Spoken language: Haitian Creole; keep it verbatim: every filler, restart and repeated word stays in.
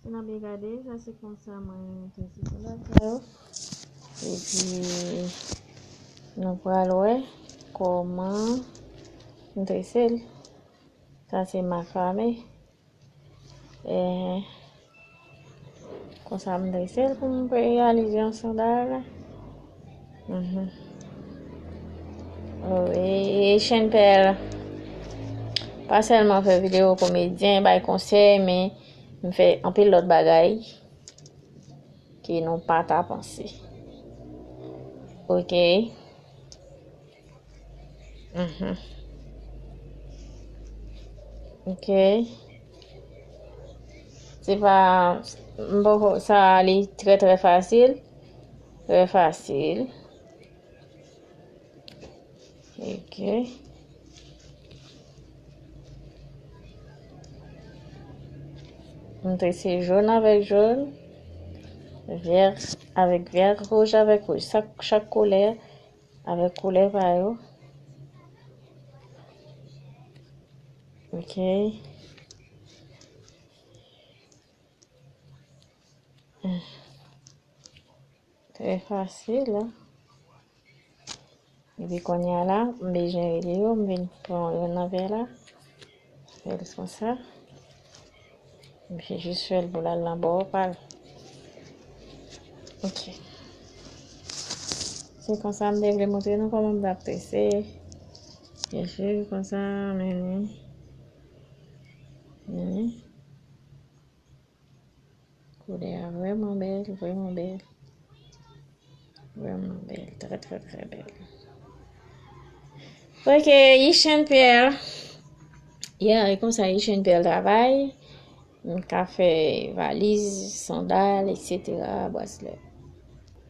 N ap gade, sa se konsa mwen trese sandal sa yo. Epi, nou pral wè kòman m trese l. Sa se makrame. Eh, konsa m trese l pou m reyalize yon sandal. Mhm. Oh, e, e Chen Pèl. Pa sèlman fè videyo komedyen, bay konsèy, men m fè anpil lòt bagay ke nou pa ta panse. Ok. Mhm. Ok. Se pa, m poko, sa li trè, trè fasil. Trè fasil. Ok. M trese jòn avèk jòn, vè avèk vè, wouj avèk wouj. Chak, chak koulè avèk koulè pa yo. Ok. Trè fasil, hein. Epi kounye a la, m bezwen rele yo, m vin pran youn nan vè la. Fè l konsa. M vin jis fè l pou l al nan bò pa l. Ok. Se konsa m te vle montre nou kòman m t ap trese. Byen si, konsa, men, men. Koulè a vrèman bèl, vrèman bèl. Vrèman bèl, trè, trè, trè bèl. Ok, Yishane Pierre. Yeah, e konsa Yishane Pierre travay. M ka fè valiz, sandal, etsetera, braslè.